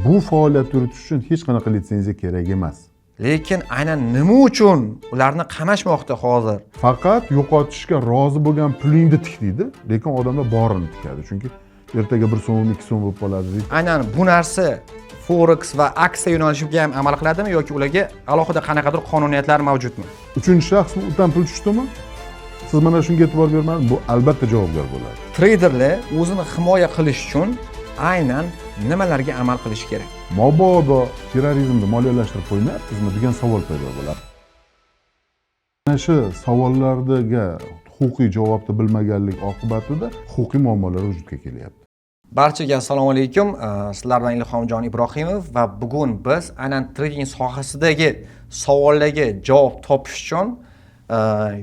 Bu faoliyat yuritish uchun hech qanaqa litsenziya kerak emas. Lekin aynan nima uchun ularni qamashmoqda hozir? Faqat yo'qotishga rozi bo'lgan pulingni tik deydi, lekin odamlar borini tikadi, chunki ertaga 1 so'm, 2 so'm bo'lib qoladi deydi. Aynan bu narsa forex va aksiya yo'nalishiga ham amal qiladimi yoki ularga alohida qanaqadir qonuniyatlar mavjudmi? Uchinchi shaxs undan pul tushdimi, siz mana shunga e'tibor bermadingiz, bu albatta javobgar bo'ladi. Treyderlar o'zini himoya qilish uchun aynan nimalarga amal qilishi kerak? Mabodo terrorizmni moliyalashtirib qo'ymayapmizmi degan savol paydo bo'ladi. Mana shu savollarga huquqiy javobni bilmaganlik oqibatida huquqiy muammolar vujudga kelyapti. Barchaga assalomu alaykum. Sizlar bilan Ilhomjon Ibrohimov va bugun biz aynan trading sohasidagi savollarga javob topish uchun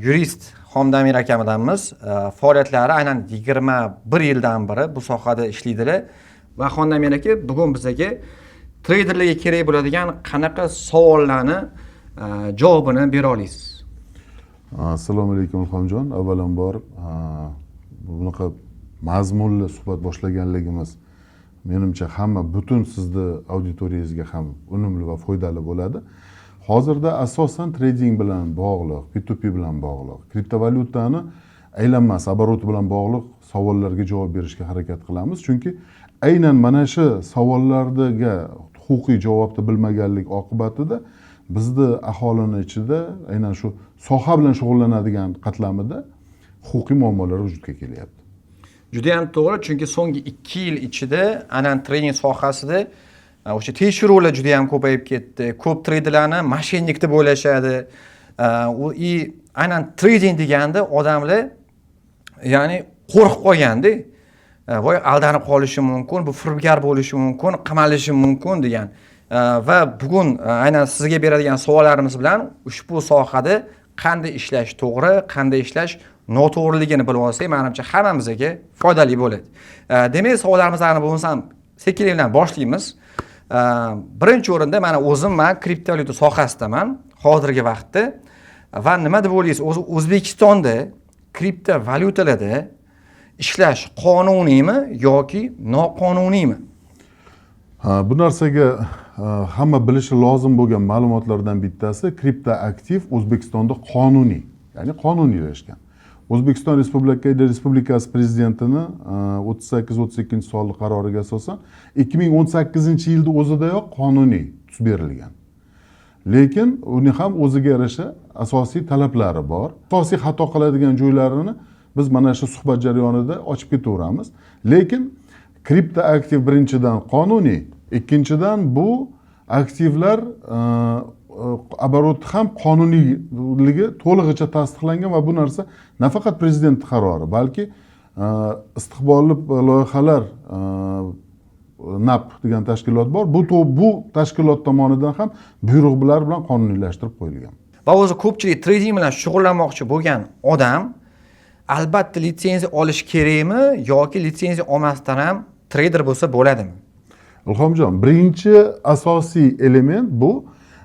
yurist Xomdamir aka bilanmiz. Faoliyatlari aynan 21 yildan beri bu sohada ishlaydilar va Xondamir aka bugun bizga treyderlarga kerak bo'ladigan qanaqa savollarni javobini bera olasiz? Assalomu alaykum, Ilhomjon. Avvalambor, bunaqa mazmunli suhbat boshlaganligimiz, menimcha, hamma, butun sizni auditoriyangizga ham unumli va foydali bo'ladi. Hozirda asosan trading bilan bog'liq, P2P bilan bog'liq, kriptovalyutani aylanmasi, оборот i bilan bog'liq savollarga javob berishga harakat qilamiz, chunki aynan mana shu savollarga huquqiy javobni bilmaganlik oqibatida bizni aholini ichida, aynan shu soha bilan shug'ullanadigan qatlamida huquqiy muammolar vujudga kelyapti. Judayam to'g'ri, chunki so'nggi 2 yil ichida aynan trading sohasida o'sha tekshiruvlar judayam ko'payib ketdi. Ko'p treyderlarni мошенник deb o'ylashadi. U и aynan trading deganda odamlar, ya'ni, qo'rqib qolganda, voy, aldanib qolishim mumkin, bu firibgar bo'lishi mumkin, qamalishim mumkin degan. Va bugun aynan sizga beradigan savollarimiz bilan ushbu sohada qanday ishlash to'g'ri, qanday ishlash noto'g'riligini bilib olsak, manimcha, hammamizga foydali bo'ladi. Demak, savollarimizni bo'lmasam sekinlik bilan boshlaymiz. Birinchi o'rinda mana o'zim, man kriptovalyuta sohasidaman hozirgi vaqtda va nima deb o'ylaysiz, o'zi O'zbekistonda kriptovalyutalarda ishlash qonuniymi yoki noqonuniymi? Ha, bu narsaga hamma bilishi lozim bo'lgan ma'lumotlardan bittasi: kriptoaktiv O'zbekistonda qonuniy, ya'ni qonuniylashgan. O'zbekiston Respublikasi prezidentini 3832-sonli qaroriga asosan 2018-yilda o'zidayoq qonuniy tus berilgan. Lekin uni ham o'ziga yarasha asosiy talablari bor. Asosiy xato qiladigan joylarini biz mana shu suhbat jarayonida ochib ketaveramiz. Lekin kriptoaktiv, birinchidan, qonuniy, ikkinchidan, bu aktivlar оборот i ham qonuniyligi to'lig'icha tasdiqlangan va bu narsa nafaqat prezident qarori, balki istiqbolli loyihalar NAP degan tashkilot bor. Bu tashkilot tomonidan ham buyruqlar bilan qonuniylashtirib qo'yilgan. Va o'zi ko'pchilik trading bilan shug'ullanmoqchi bo'lgan odam albatta litsenziya olish kerakmi yoki litsenziya olmasdan ham treyder bo'lsa bo'ladimi? Ilhomjon, birinchi asosiy element bu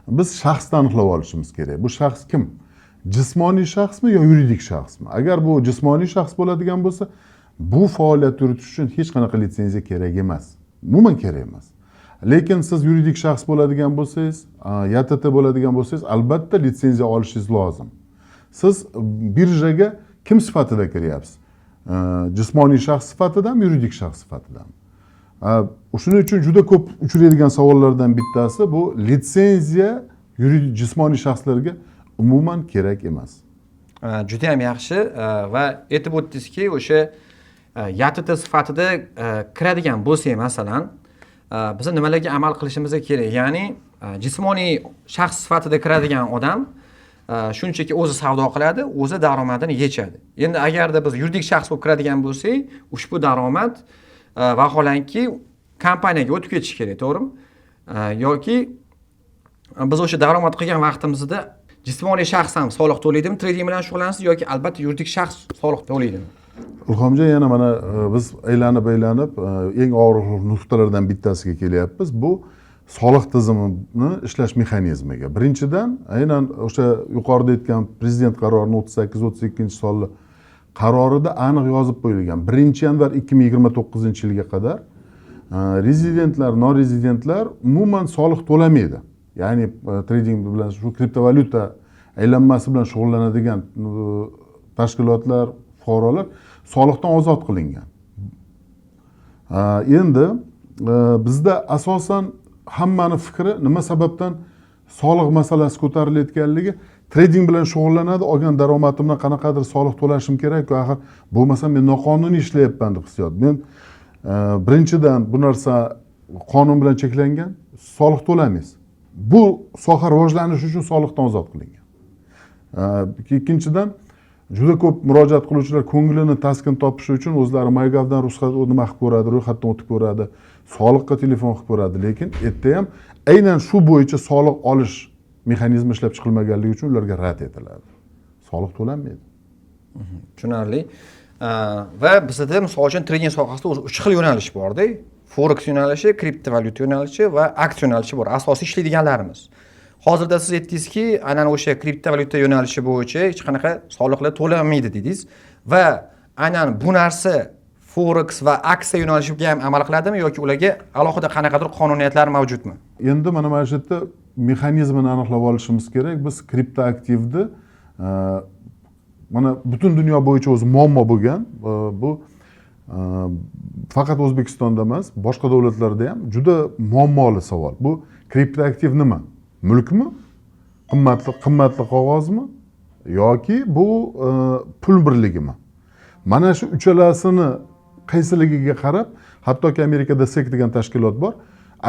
biz shaxsni aniqlab olishimiz kerak. Bu shaxs kim? Jismoniy shaxsmi yo yuridik shaxsmi? Agar bu jismoniy shaxs bo'ladigan bo'lsa, bu faoliyat yuritish uchun hech qanaqa litsenziya kerak emas, umuman kerak emas. Lekin siz yuridik shaxs bo'ladigan bo'lsangiz, ЯТТ bo'ladigan bo'lsangiz, albatta litsenziya olishingiz lozim. Siz birjaga kim sifatida kiryapsiz? Jismoniy shaxs sifatidami, yuridik shaxs sifatidami? Shuning uchun juda ko'p uchraydigan savollardan bittasi bu: litsenziya yuridik, jismoniy shaxslarga umuman kerak emas. Judayam yaxshi. Va aytib o'tdingizki, o'sha ЯТТ sifatida kiradigan bo'lsak, masalan, biz nimalarga amal qilishimiz kerak? Ya'ni jismoniy shaxs sifatida kiradigan odam shunchaki o'zi savdo qiladi, o'zi daromadini yechadi. Endi agarda biz yuridik shaxs bo'lib kiradigan bo'lsak, ushbu daromad vaholanki kompaniyaga o'tib ketishi kerak, to'g'rimi? Yoki biz o'sha daromad qilgan vaqtimizda jismoniy shaxs ham soliq to'laydimi trading bilan shug'ullansa yoki albatta yuridik shaxs soliq to'laydimi? Ilhomjon, yana mana biz aylanib aylanib eng og'riqli nuqtalardan bittasiga kelyapmiz, bu soliq tizimini ishlash mexanizmiga. Birinchidan, aynan o'sha yuqorida aytgan prezident qarorini 3832-sonli qarorida aniq yozib qo'yilgan: 1-yanvar 2029-yilga qadar Rezidentlar, norezidentlar umuman soliq to'lamaydi. Ya'ni trading bilan, shu kriptovalyuta aylanmasi bilan shug'ullanadigan tashkilotlar, fuqarolar soliqdan ozod qilingan. Endi bizda asosan hammani fikri, nima sababdan soliq masalasi ko'tarilayotganligi, trading bilan shug'ullanadi, olgan daromadimdan qanaqadir soliq to'lashim kerakku axir, bo'lmasa men noqonuniy ishlayapman deb hissiyot. Men birinchidan, bu narsa qonun bilan cheklangan, soliq to'lamaysiz. Bu soha rivojlanishi uchun soliqdan ozod qilingan. Ikkinchidan, juda ko'p murojaat qiluvchilar ko'nglini taskin topishi uchun o'zlari MyGovdan ruxsat nima qilib ko'radi, ro'yxatdan o'tib ko'radi, soliqqa telefon qilib ko'radi, lekin erta ham aynan shu bo'yicha soliq olish mexanizmi ishlab chiqilmaganligi uchun ularga rad etiladi, soliq to'lanmaydi. Tushunarli. Va bizada, misol uchun, trading sohasida o'zi uch xil yo'nalish borda: forex yo'nalishi, kriptovalyuta yo'nalishi va aksiya yo'nalishi bor asosiy ishlaydiganlarimiz. Hozirda siz aytdingizki, aynan o'sha kriptovalyuta yo'nalishi bo'yicha hech qanaqa soliqlar to'lanmaydi dedingiz. Va aynan bu narsa forex va aksiya yo'nalishiga ham amal qiladimi yoki ularga alohida qanaqadir qonuniyatlar mavjudmi? Endi mana shu yerda mexanizmini aniqlab olishimiz kerak. Biz kriptoaktivni mana butun dunyo bo'yicha o'zi muammo bo'lgan bu faqat O'zbekistonda emas, boshqa davlatlarda ham juda muammoli savol. Bu kriptoaktiv nima? Mulkmi, qimmatli qog'ozmi yoki bu pul birligimi? Mana shu uchalasini qaysiligiga qarab, hattoki Amerikada SEC degan tashkilot bor.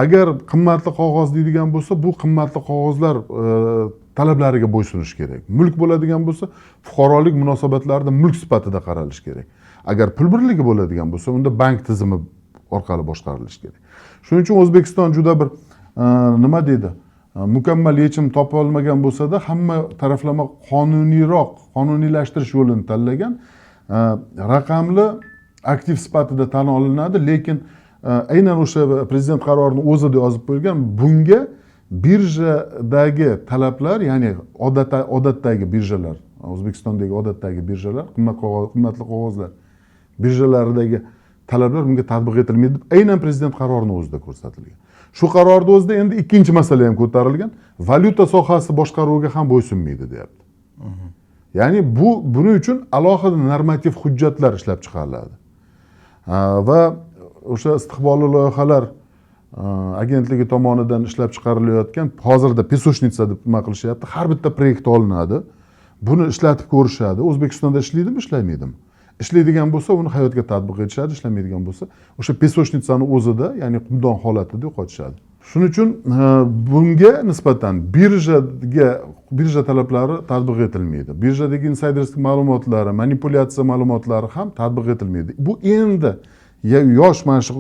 Agar qimmatli qog'oz deydigan bo'lsa, bu qimmatli qog'ozlar talablariga bo'ysunishi kerak. Mulk bo'ladigan bo'lsa, fuqarolik munosabatlarida mulk sifatida qaralishi kerak. Agar pul birligi bo'ladigan bo'lsa, unda bank tizimi orqali boshqarilishi kerak. Shuning uchun O'zbekiston juda bir nima deydi, mukammal yechim topa olmagan bo'lsada, hamma taraflama qonuniyroq, qonuniylashtirish yo'lini tanlagan. Raqamli aktiv sifatida tan olinadi, lekin aynan o'sha prezident qarorini o'zida yozib qo'yilgan, bunga birjadagi talablar, ya'ni odatdagi birjalar, O'zbekistondagi odatdagi birjalar, qimmatli qog'ozlar birjalaridagi talablar bunga tatbiq etilmaydi deb aynan prezident qarorini o'zida ko'rsatilgan. Shu qarorni o'zida endi ikkinchi masala ham ko'tarilgan: valyuta sohasi boshqaruviga ham bo'ysunmaydi deyapti. Ya'ni buning uchun alohida normativ hujjatlar ishlab chiqariladi. Va o'sha Istiqbolli loyihalar agentligi tomonidan ishlab chiqarilayotgan, hozirda песочница deb nima qilishyapti, har bitta proyekt olinadi, buni ishlatib ko'rishadi, O'zbekistonda ishlaydimi, ishlamaydimi. Ishlaydigan bo'lsa, uni hayotga tatbiq etishadi, ishlamaydigan bo'lsa, o'sha песочница ni o'zida, ya'ni qumdon holatida yo'qotishadi. Shuning uchun bunga nisbatan birja talablari tatbiq etilmaydi, birjadagi инсайдерский ma'lumotlari, manipulyatsiya ma'lumotlari ham tatbiq etilmaydi. Bu endi yosh mana shu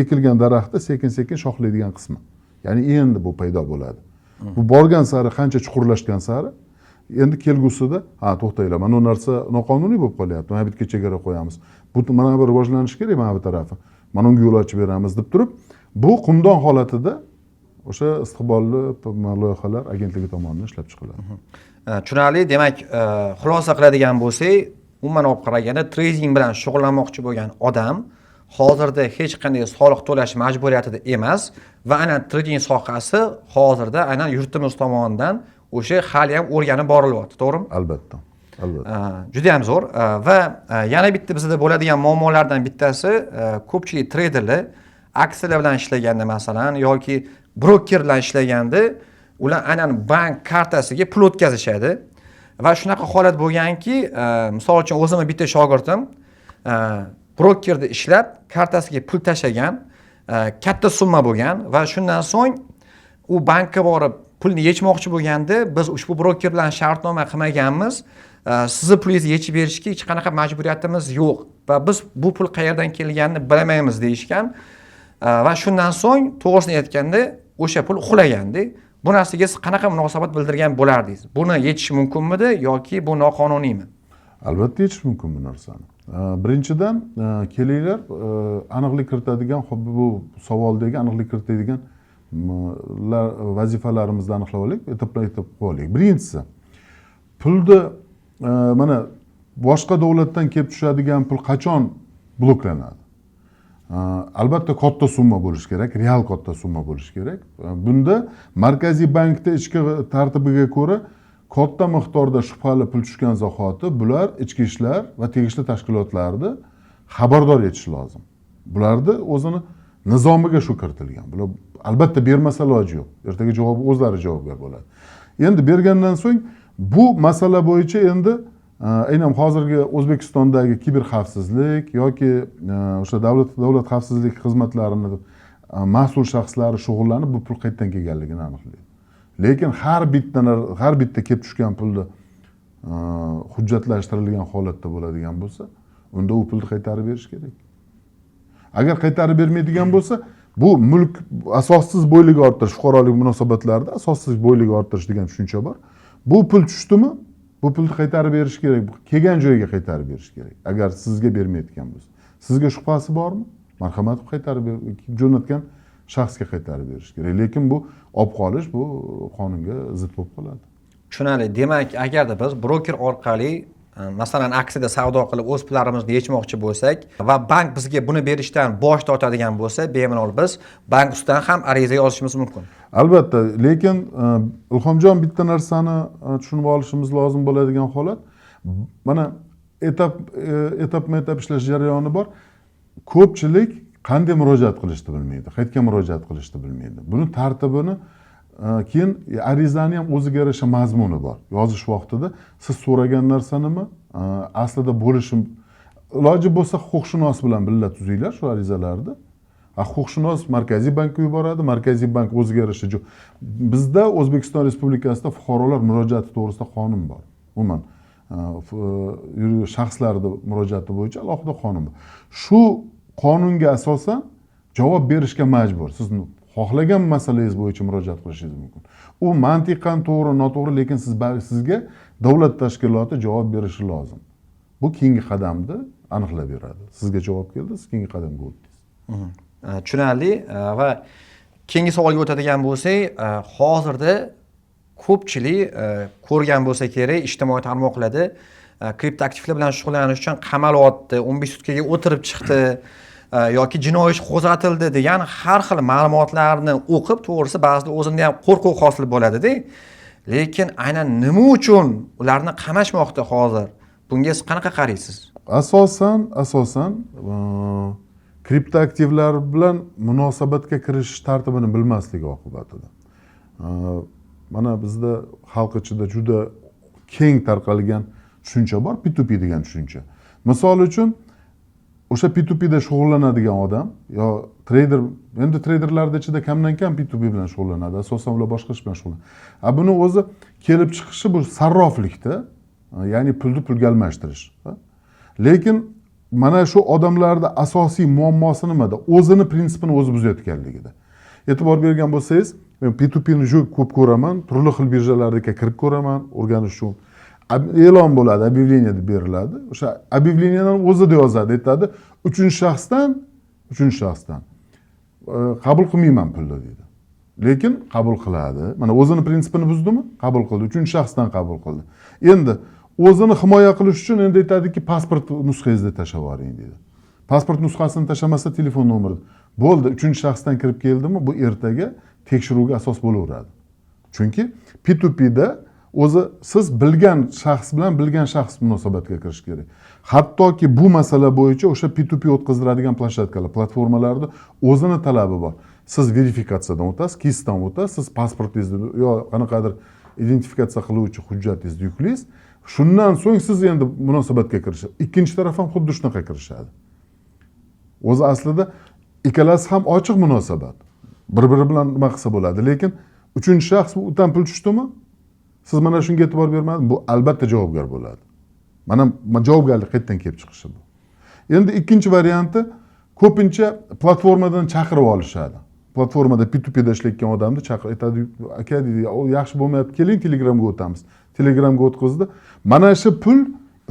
ekilgan daraxtda sekin sekin shoxlaydigan qismi, ya'ni endi bu paydo bo'ladi. Bu borgan sari, qancha chuqurlashgan sari, endi kelgusida: ha, to'xtanglar, mana bu narsa noqonuniy bo'lib qolyapti, mana bu yerga chegara qo'yamiz, bu mana bu rivojlanishi kerak, mana bu tarafi, mana unga yo'l ochib beramiz, deb turib, bu qumdon holatida o'sha Istiqbolli loyihalar agentligi tomonidan ishlab chiqiladi. Tushunarli. Demak, xulosa qiladigan bo'lsak, umuman olib qaraganda, trading bilan shug'ullanmoqchi bo'lgan odam hozirda hech qanday soliq to'lash majburiyatida emas va aynan trading sohasi hozirda aynan yurtimiz tomonidan o'sha hali ham o'rganib borilyapti, to'g'rimi? Albatta. Judayam zo'r. Va yana bitta bizda bo'ladigan muammolardan bittasi, ko'pchilik treyderlar aksiyalar bilan ishlaganda, masalan, yoki broker bilan ishlaganda, ular aynan bank kartasiga pul o'tkazishadi. Va shunaqa holat bo'lganki, misol uchun, o'zimni bitta shogirdim brokerda ishlab, kartasiga pul tashlagan, katta summa bo'lgan. Va shundan so'ng u bankka borib pulni yechmoqchi bo'lganda, biz ushbu broker bilan shartnoma qilmaganmiz, sizni pulingizni yechib berishga hech qanaqa majburiyatimiz yo'q va biz bu pul qayerdan kelganini bilmaymiz, deyishgan. Va shundan so'ng, to'g'risini aytganda, o'sha pul uxlaganda. Bu narsaga siz qanaqa munosabat bildirgan bo'lardingiz? Buni yechish mumkinmidi yoki bu noqonuniymi? Albatta, yechish mumkin bu narsani. Birinchidan, kelinglar, aniqlik kiritadigan, bu savoldagi aniqlik kiritadigan vazifalarimizni aniqlab olaylik, etaplar etap qo'yib olaylik. Birinchisi, pulni mana boshqa davlatdan kelib tushadigan pul qachon bloklanadi? Albatta katta summa bo'lishi kerak, real katta summa bo'lishi kerak. Bunda Markaziy bankda ichki tartibiga ko'ra katta miqdorda shubhali pul tushgan zahoti bular ichki ishlar va tegishli tashkilotlarni xabardor etishi lozim. Bularni o'zini nizomiga shu kiritilgan. Bular albatta bermasa iloji yo'q, ertaga javob, o'zlari javobgar bo'ladi. Endi bergandan so'ng bu masala bo'yicha endi aynan hozirgi O'zbekistondagi kiber xavfsizlik yoki o'sha davlat xavfsizlik xizmatlarini mas'ul shaxslari shug'ullanib, bu pul qayerdan kelganligini aniqlaydi. Lekin har bitta kelib tushgan pulni hujjatlashtirilgan holatda bo'ladigan bo'lsa, unda u pulni qaytarib berish kerak. Agar qaytarib bermaydigan bo'lsa, bu mulk asossiz boylik orttirish, fuqarolik munosabatlarida asossiz boylik orttirish degan tushuncha bor. Bu pul tushdimi, bu pulni qaytarib berish kerak, kelgan joyiga qaytarib berish kerak. Agar sizga bermayotgan bo'lsa, sizga shubhasi bormi, marhamat, qaytarib jo'natgan shaxsga qaytarib berish kerak. Lekin bu olib qolish, bu qonunga zid bo'lib qoladi. Tushunarli. Demak, agarda biz broker orqali masalan, aksiyada savdo qilib, o'z pullarimizni yechmoqchi bo'lsak va bank bizga buni berishdan bosh tortadigan bo'lsa, bemalol biz bank ustidan ham ariza yozishimiz mumkin. Albatta, lekin Ilhomjon, bitta narsani tushunib olishimiz lozim bo'ladigan holat, mana etapma etap ishlash jarayoni bor. Ko'pchilik qanday murojaat qilishni bilmaydi, qayerga murojaat qilishni bilmaydi, buni tartibini. Keyin arizani ham o'ziga yarasha mazmuni bor. Yozish vaqtida siz so'ragan narsa nima aslida bo'lishi, iloji bo'lsa, huquqshunos bilan birga tuzinglar shu arizalarni. Huquqshunos Markaziy bankka yuboradi, Markaziy bank o'ziga yarasha bizda O'zbekiston Respublikasida fuqarolar murojaati to'g'risida qonun bor. Umuman shaxslarni murojaati bo'yicha alohida qonun bor. Shu qonunga asosan javob berishga majbur. Siz xohlagan masalangiz bo'yicha murojaat qilishingiz mumkin. U mantiqan to'g'ri, noto'g'ri, lekin sizga davlat tashkiloti javob berishi lozim. Bu keyingi qadamni aniqlab beradi. Sizga javob keldi, siz keyingi qadamga o'tdingiz. Tushunarli. Va keyingi savolga o'tadigan bo'lsak, hozirda ko'pchilik ko'rgan bo'lsa kerak, ijtimoiy tarmoqlarda kriptoaktivlar bilan shug'ullanish uchun qamalyapti, 15 sutkaga o'tirib chiqdi yoki jinoiy ish qo'zg'atildi degan har xil ma'lumotlarni o'qib, to'g'risi, ba'zida o'zimda ham qo'rquv hosil bo'ladida. Lekin aynan nima uchun ularni qamashmoqda hozir? Bunga siz qanaqa qaraysiz? Asosan kriptoaktivlar bilan munosabatga kirishish tartibini bilmasligi oqibatida. Mana bizda xalq ichida juda keng tarqalgan tushuncha bor, P2P degan tushuncha. Misol uchun, o'sha P2Pda shug'ullanadigan odam yo treyder, endi treyderlarni ichida kamdan kam P2P bilan shug'ullanadi, asosan ular boshqa ish bilan shug'ullanadi. Buni o'zi kelib chiqishi bu sarroflikda, ya'ni pulni pulga almashtirish. Lekin mana shu odamlarda asosiy muammosi nimada? O'zini prinsipini o'zi buzayotganligida. E'tibor bergan bo'lsangiz, men P2Pni juda ko'p ko'raman, turli xil birjalarga kirib ko'raman o'rganish uchun. E'lon bo'ladi, объявление deb beriladi. O'sha объявление ni o'zida yozadi, aytadi, uchinchi shaxsdan qabul qilmayman pulni, deydi. Lekin qabul qiladi. Mana, o'zini prinsipini buzdimi? Qabul qildi, uchinchi shaxsdan qabul qildi. Endi o'zini himoya qilish uchun endi aytadiki, pasport nusxangizni tashlab yuboring, deydi. Pasport nusxasini tashlamasa, telefon nomeri bo'ldi, uchinchi shaxsdan kirib keldimi, bu ertaga tekshiruvga asos bo'laveradi. Chunki P2Pda o'zi siz bilgan shaxs bilan bilgan shaxs munosabatga kirish kerak. Hattoki bu masala bo'yicha o'sha P2P o'tkazdiradigan площадка lar, platformalarda o'zini talabi bor. Siz verifikatsiyadan o'tasiz, KISdan o'tasiz, siz pasportingizni yo qanaqadir identifikatsiya qiluvchi hujjatingizni yuklaysiz. Shundan so'ng siz endi munosabatga kirishadi. Ikkinchi taraf ham xuddi shunaqa kirishadi. O'zi aslida ikkalasi ham ochiq munosabat, bir biri bilan nima qilsa bo'ladi. Lekin uchinchi shaxs, undan pul tushdimi, siz mana shunga e'tibor bermadingiz, bu albatta javobgar bo'ladi. Mana javobgarlik qayerdan kelib chiqishi bu. Endi ikkinchi varianti, ko'pincha platformadan chaqirib olishadi. Platformada P2Pda ishlayotgan odamni chaqirib aytadi, aka, deydi, u yaxshi bo'lmayapti, keling, Telegramga o'tamiz. Telegramga o'tkazdi. Mana shu pul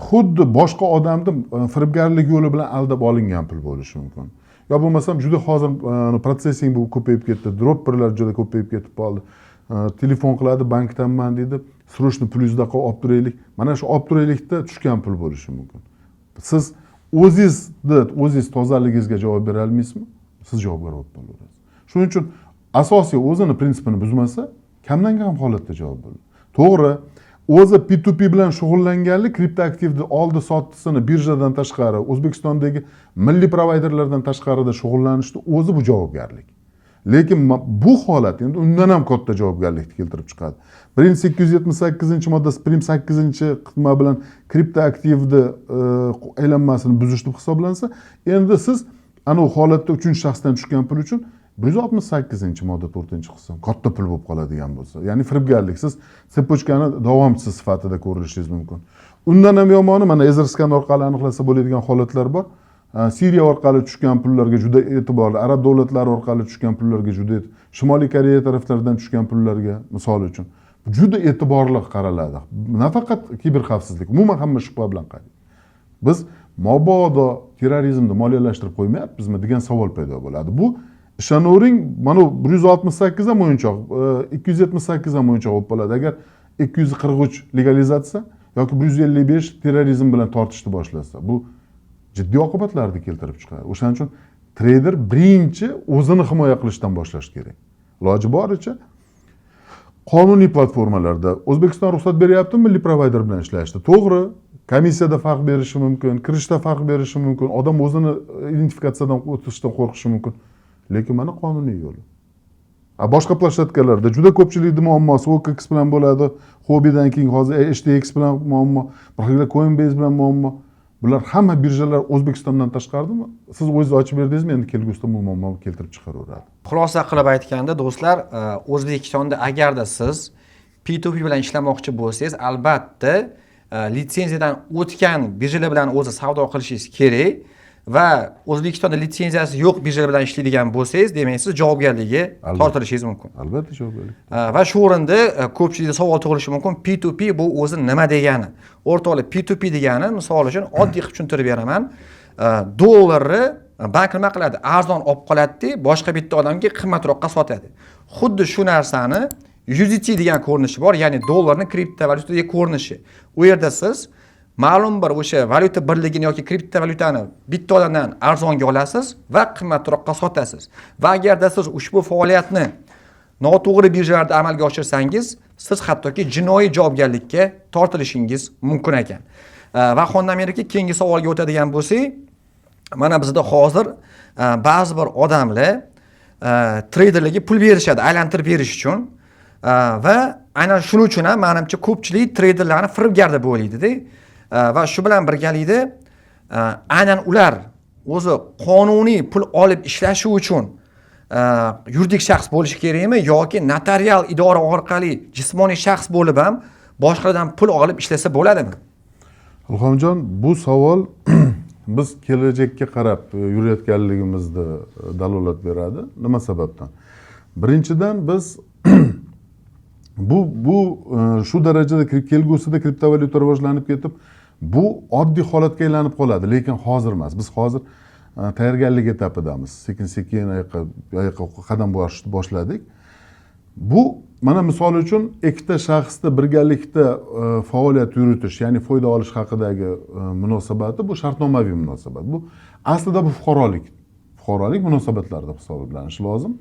xuddi boshqa odamni firibgarlik yo'li bilan aldab olingan pul bo'lishi mumkin. Yo bo'lmasam, juda hozir процессинг bu ko'payib ketdi, dropperlar juda ko'payib ketib qoldi. Telefon qiladi, bankdanman, deydi, срочно pulingizni olib turaylik. Mana shu olib turaylikda tushgan pul bo'lishi mumkin. Siz O'zingizni, o'zingiz tozaligingizga javob bera olmaysizmi, siz javobgar bo'lib qolaverasiz. Shuning uchun asosiy o'zini prinsipini buzmasa, kamdan kam holatda javob bo'ladi. To'g'ri, o'zi P2P bilan shug'ullanganlik, kriptoaktivni oldi sotdisini birjadan tashqari, O'zbekistondagi milliy provayderlardan tashqarida shug'ullanishni o'zi bu javobgarlik. Lekin bu holat endi undan ham katta javobgarlikni keltirib chiqadi. Birinchisi, 278-moddasi prim sakkizinchi qismi bilan kriptoaktivni aylanmasini buzish deb hisoblansa, endi siz anavi holatda uchinchi shaxsdan tushgan pul uchun 168-modda to'rtinchi qism, katta pul bo'lib qoladigan bo'lsa, ya'ni firibgarlik, siz цепочка ni davomchisi sifatida ko'rilishingiz mumkin. Undan ham yomoni, mana Etherscan orqali aniqlasa bo'ladigan holatlar bor. Siriya orqali tushgan pullarga juda e'tiborli, arab davlatlari orqali tushgan pullarga juda, Shimoliy Koreya taraflaridan tushgan pullarga, misol uchun, juda e'tiborli qaraladi. Nafaqat kiberxavfsizlik, umuman hamma shubha bilan qaraydi. Biz mabodo terrorizmni moliyalashtirib qo'ymayapmizmi degan savol paydo bo'ladi. Bu, ishonavering, mana bu 168 ham o'yinchoq, 278 ham o'yinchoq bo'lib qoladi agar 243 legalizatsiya yoki 155 terrorizm bilan tortishni boshlasa. Bu jiddiy oqibatlarni keltirib chiqaradi. O'shaning uchun treyder birinchi o'zini himoya qilishdan boshlash kerak. Iloji boricha qonuniy platformalarda, O'zbekiston ruxsat beryapti milliy provayder bilan ishlashni. To'g'ri, komissiyada farq berishi mumkin, kirishda farq berishi mumkin, odam o'zini identifikatsiyadan o'tishdan qo'rqishi mumkin, lekin mana qonuniy yo'li. A boshqa площадка larda juda ko'pchilikni muammosi OKX bilan bo'ladi, Huobidan keyin hozir HTX bilan muammo, bir xil Coinbase bilan muammo. Bular hamma birjalar O'zbekistondan tashqaridami? Siz o'zingiz ochib berdingizmi, endi kelgusida bu muammo keltirib chiqaraveradi. Xulosa qilib aytganda, do'stlar, O'zbekistonda agarda siz P2P bilan ishlamoqchi bo'lsangiz, albatta litsenziyadan o'tgan birjalar bilan o'zi savdo qilishingiz kerak va O'zbekistonda litsenziyasi yo'q birjalar bilan ishlaydigan bo'lsangiz, demak, siz javobgarlikka tortilishingiz mumkin. Albatta, javobgarlik. Va shu o'rinda ko'pchilikda savol tug'ilishi mumkin: P2P bu o'zi nima degani? O'rtoqlar, P2P degani, misol uchun, oddiy qilib tushuntirib beraman. Dollarni bank nima qiladi? Arzon olib qoladida, boshqa bitta odamga qimmatroqqa sotadi. Xuddi shu narsani USDT degan ko'rinishi bor, ya'ni dollarni kriptovalyutadagi ko'rinishi. U yerda siz ma'lum bir o'sha valyuta birligini yoki kriptovalyutani bitta odamdan arzonga olasiz va qimmatroqqa sotasiz. Va agarda siz ushbu faoliyatni noto'g'ri birjalarda amalga oshirsangiz, siz hattoki jinoiy javobgarlikka tortilishingiz mumkin ekan. Va Xondamir aka, keyingi savolga o'tadigan bo'lsak, mana bizda hozir ba'zi bir odamlar treyderlarga pul berishadi aylantirib berish uchun. Va aynan shuning uchun ham, manimcha, ko'pchilik treyderlarni firibgar deb o'ylaydida. Va shu bilan birgalikda aynan ular o'zi qonuniy pul olib ishlashi uchun yuridik shaxs bo'lishi kerakmi yoki notarial idora orqali jismoniy shaxs bo'lib ham boshqalardan pul olib ishlasa bo'ladimi? Ilhomjon, bu savol biz kelajakka qarab yurayotganligimizni dalolat beradi. Nima sababdan? Birinchidan, biz bu shu darajada kelgusida kriptovalyuta rivojlanib ketib, bu oddiy holatga aylanib qoladi, lekin hozir emas. Biz hozir tayyorgarlik etapidamiz, sekin sekin oyoqqa qadam bosishni boshladik. Bu mana, misol uchun, ikkita shaxsni birgalikda faoliyat yuritish, ya'ni foyda olish haqidagi munosabati, bu shartnomaviy munosabat. Bu aslida bu fuqarolik munosabatlari deb hisoblanishi lozim.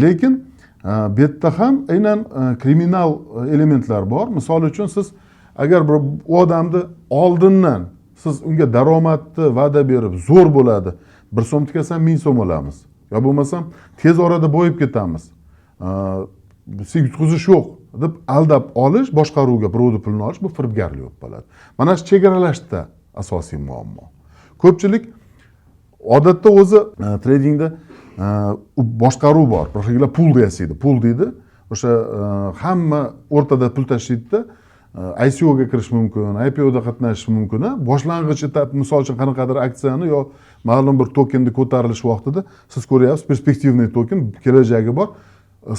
Lekin bu yerda ham aynan kriminal elementlar bor. Misol uchun, siz agar bir u odamni oldindan siz unga daromadni va'da berib, zo'r bo'ladi, 1 so'm tikasan, 1000 so'm olamiz yo bo'lmasam tez orada boyib ketamiz, sen yutqazish yo'q deb aldab olish, boshqaruvga birovni pulini olish, bu firibgarlik bo'lib qoladi. Mana shu chegaralashda asosiy muammo. Ko'pchilik odatda o'zi tradingda u boshqaruv bor, bir xillar pul yasaydi, pul deydi, o'sha hamma o'rtada pul tashlaydida, ICOga kirish mumkin, IPOda qatnashish mumkin. A boshlang'ich etap, misol uchun, qanaqadir aksiyani yo ma'lum bir tokenni ko'tarilish vaqtida siz ko'ryapsiz, перспективный token, kelajagi bor,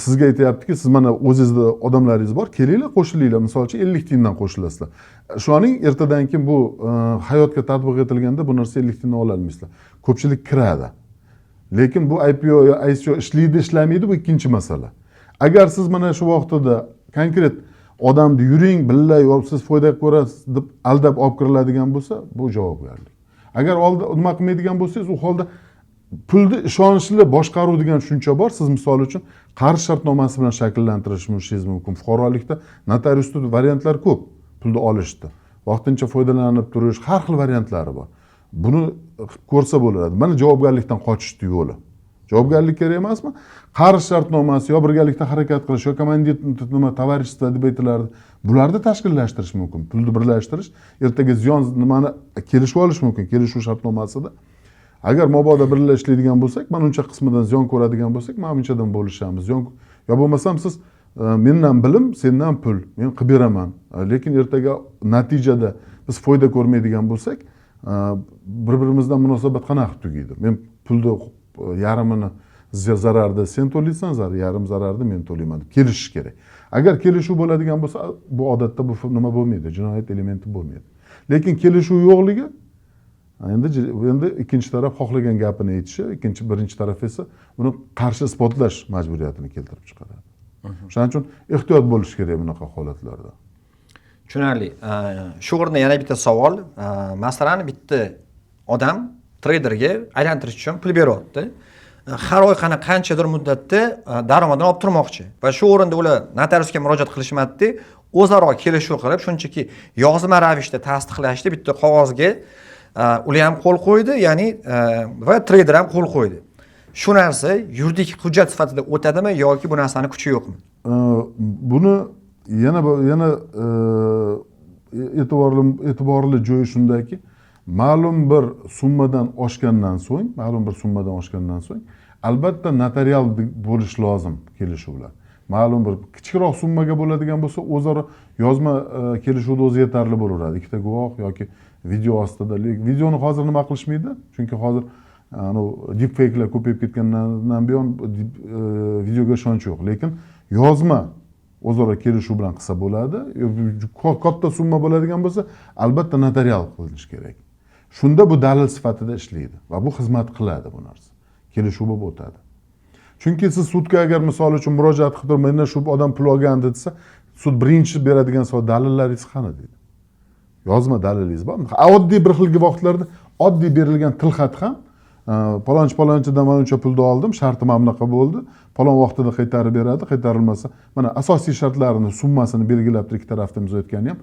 sizga aytyaptiki, siz mana o'zizni odamlaringiz bor, kelinglar, qo'shilinglar, misol uchun, 50 tiyindan qo'shilasizlar. Ishoning, ertadan keyin bu hayotga tatbiq etilganda bu narsa 50 tiyindan ololmaysizlar. Ko'pchilik kiradi, lekin bu IPO yo ICO ishlaydi, ishlamaydi, bu ikkinchi masala. Agar siz mana shu vaqtida konkret odamni yuring, billa, yo siz foyda ko'rasiz deb aldab olib kiriladigan bo'lsa, bu javobgarlik. Agar oldi nima qilmaydigan bo'lsangiz, u holda pulni ishonchli boshqaruv degan tushuncha bor. Siz misol uchun qarz shartnomasi bilan shakllantirishingiz mumkin. Fuqarolikda notariusda variantlar ko'p pulni olishda. Vaqtincha foydalanib turish, har xil variantlari bor. Buni qilib ko'rsa bo'ladi. Mana javobgarlikdan qochishni yo'li. Javobgarlik kerak emasmi? Qarz shartnomasi yo birgalikda harakat qilish yo kommandit nima товарищество deb aytilardi. Bularni tashkillashtirish mumkin. Pulni birlashtirish, ertaga ziyon nimani kelishib olish mumkin kelishuv shartnomasida. Agar mabodo birga ishlaydigan bo'lsak, mana uncha qismidan ziyon ko'radigan bo'lsak, mana bunchadan bo'lishamiz. Ziyon yo bo'lmasam siz mendan bilim, sendan pul, men qilib beraman. Lekin ertaga natijada biz foyda ko'rmaydigan bo'lsak, bir birimizdan munosabat qanaqa qilib tugaydi? Men pulni yarmini zararni sen to'laysan, yarim zararni men to'layman deb kelishish kerak. Agar kelishuv bo'ladigan bo'lsa, bu odatda bu nima bo'lmaydi, jinoyat elementi bo'lmaydi. Lekin kelishuv yo'qligi endi ikkinchi taraf xohlagan gapini aytishi, ikkinchi birinchi taraf esa uni qarshi isbotlash majburiyatini keltirib chiqaradi. O'shaning uchun ehtiyot bo'lish kerak bunaqa holatlarda. Tushunarli. Shu o'rinda yana bitta savol. Masalan, bitta odam treyderga aylantirish uchun pul beryapti. Har oy qana qanchadir muddatda daromadini olib turmoqchi va shu o'rinda ular notariusga murojaat qilishmadida, o'zaro kelishuv qilib, shunchaki yozma ravishda tasdiqlashdi, bitta qog'ozga ular ham qo'l qo'ydi, ya'ni va treyder ham qo'l qo'ydi. Shu narsa yuridik hujjat sifatida o'tadimi yoki bu narsani kuchi yo'qmi? Buni yana e'tiborli joyi shundaki, ma'lum bir summadan oshgandan so'ng albatta notarial bo'lishi lozim kelishuvlar. Ma'lum bir kichikroq summaga bo'ladigan bo'lsa, o'zaro yozma kelishuvni o'zi yetarli bo'laveradi. Ikkita guvoh yoki video ostida. Lekin videoni hozir nima qilishmaydi? Chunki hozir anavi deepfakelar ko'payib ketgandan buyon videoga ishonch yo'q. Lekin yozma o'zaro kelishuv bilan qilsa bo'ladi. Katta summa bo'ladigan bo'lsa, albatta notarial qilinishi kerak. Shunda bu dalil sifatida ishlaydi va bu xizmat qiladi bu narsa. Kelishuv bo'lib o'tadi. Chunki siz sudga agar misol uchun murojaat qilib turib, mendan shu odam pul olgandi desa, sud birinchi beradigan savol: "Dalillaringiz qani?" deydi. "Yozma dalilingiz bormi?" Oddiy bir xilgi vaqtlarda oddiy berilgan tilxat ham, palonchi palonchidan mana uncha pulni oldim, sharti mana bunaqa bo'ldi, falon vaqtida qaytarib beradi, qaytarilmasa mana asosiy shartlarini, summasini belgilab turib ikki tarafda imzo etgani ham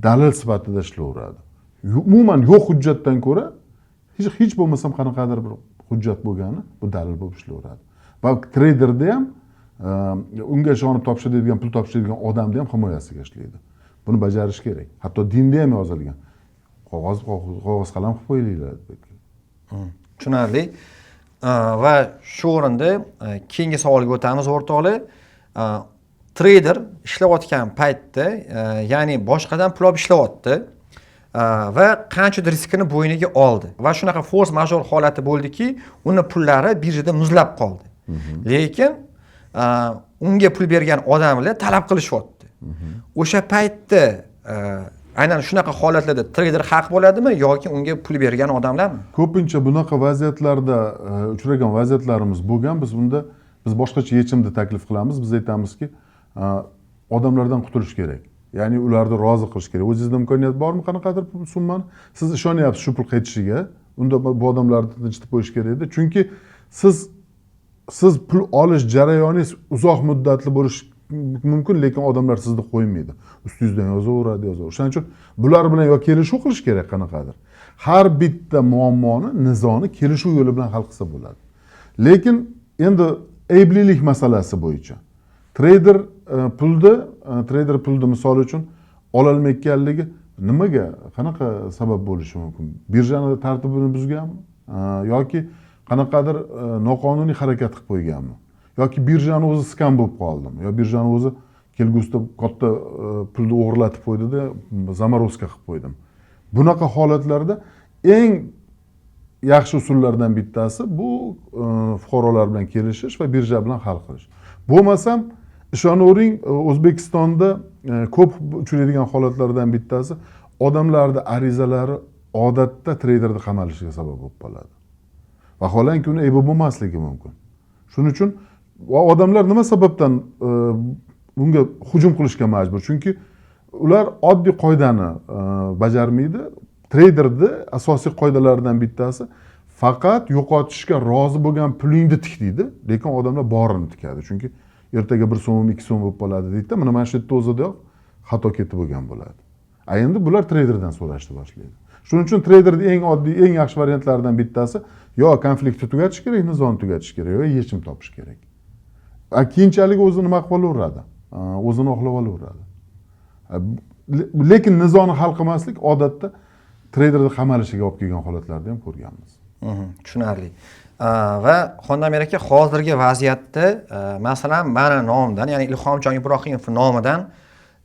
dalil sifatida ishlayveradi. Umuman yo'q hujjatdan ko'ra hech bo'lmasam qanaqadir bir hujjat bo'lgani bu dalil bo'lib ishlayveradi. Va treyderda ham, unga ishonib topshiradigan, pul topshiradigan odamni ham himoyasiga ishlaydi. Buni bajarish kerak. Hatto dinda ham yozilgan. Qog'oz qalam qilib qo'yinglar deb aytgan. Tushunarli. Va shu o'rinda keyingi savolga o'tamiz, o'rtoqlar. Treyder ishlayotgan paytda, ya'ni boshqadan pul olib ishlayapti va qanchadir riskini bo'yniga oldi va shunaqa форс-мажор holati bo'ldiki, uni pullari birjada muzlab qoldi. Lekin unga pul bergan odamlar talab qilishyapti. O'sha paytda aynan shunaqa holatlarda treyder haq bo'ladimi yoki unga pul bergan odamlarmi? Ko'pincha bunaqa vaziyatlarda uchragan vaziyatlarimiz bo'lgan. Biz bunda biz boshqacha yechimni taklif qilamiz. Biz aytamizki, odamlardan qutulish kerak. Ya'ni ularni rozi qilish kerak. O'zingizda imkoniyat bormi qanaqadir pul summani? Siz ishonyapsiz shu pul qaytishiga. Unda bu odamlarni tinchitib qo'yish kerak edi. Chunki siz pul olish jarayoningiz uzoq muddatli bo'lishi mumkin, lekin odamlar sizni qo'ymaydi. Ustingizdan yozaveradi, yozaveradi. O'shaning uchun bular bilan yo kelishuv qilish kerak qanaqadir. Har bitta muammoni, nizoni kelishuv yo'li bilan hal qilsa bo'ladi. Lekin endi ayblilik masalasi bo'yicha treyder pulni misol uchun ololmayotganligi nimaga, qanaqa sabab bo'lishi mumkin? Birjani tartibini buzganmi? Yoki qanaqadir noqonuniy harakat qilib qo'yganmi? Yoki birjani o'zi скам bo'lib qoldimi? Yo birjani o'zi kelgusida katta pulni o'g'irlatib qo'ydida, заморозка qilib qo'ydim. Bunaqa holatlarda eng yaxshi usullardan bittasi bu fuqarolar bilan kelishish va birja bilan hal qilish. Bo'lmasam, ishonavering, O'zbekistonda ko'p uchraydigan holatlardan bittasi odamlarni arizalari odatda treyderni qamalishiga sabab bo'lib qoladi. Vaholanki uni aybi bo'lmasligi mumkin. Shuning uchun va odamlar nima sababdan bunga hujum qilishga majbur? Chunki ular oddiy qoidani bajarmaydi. Treyderni asosiy qoidalaridan bittasi faqat yo'qotishga rozi bo'lgan pulingni tik deydi, lekin odamlar borini tikadi, chunki ertaga 1 so'mim 2 so'm bo'lib qoladi deydida. Mana shu yerda o'zidayoq xato ketib bo'lgan bo'ladi. A endi bular treyderdan so'rashni boshlaydi. Shuning uchun treyderni eng oddiy, eng yaxshi variantlaridan bittasi yo konfliktni tugatish kerak, nizoni tugatish kerak, yo yechim topish kerak. A keyinchalik o'zi nima qilib olaveradi, o'zini oqlab olaveradi. Lekin nizoni hal qilmaslik odatda treyderni qamalishiga olib kelgan holatlarni ham ko'rganmiz. Tushunarli. Va Xondamir aka, hozirgi vaziyatda masalan, mani nomimdan, ya'ni Ilhomjon Ibrohimov nomidan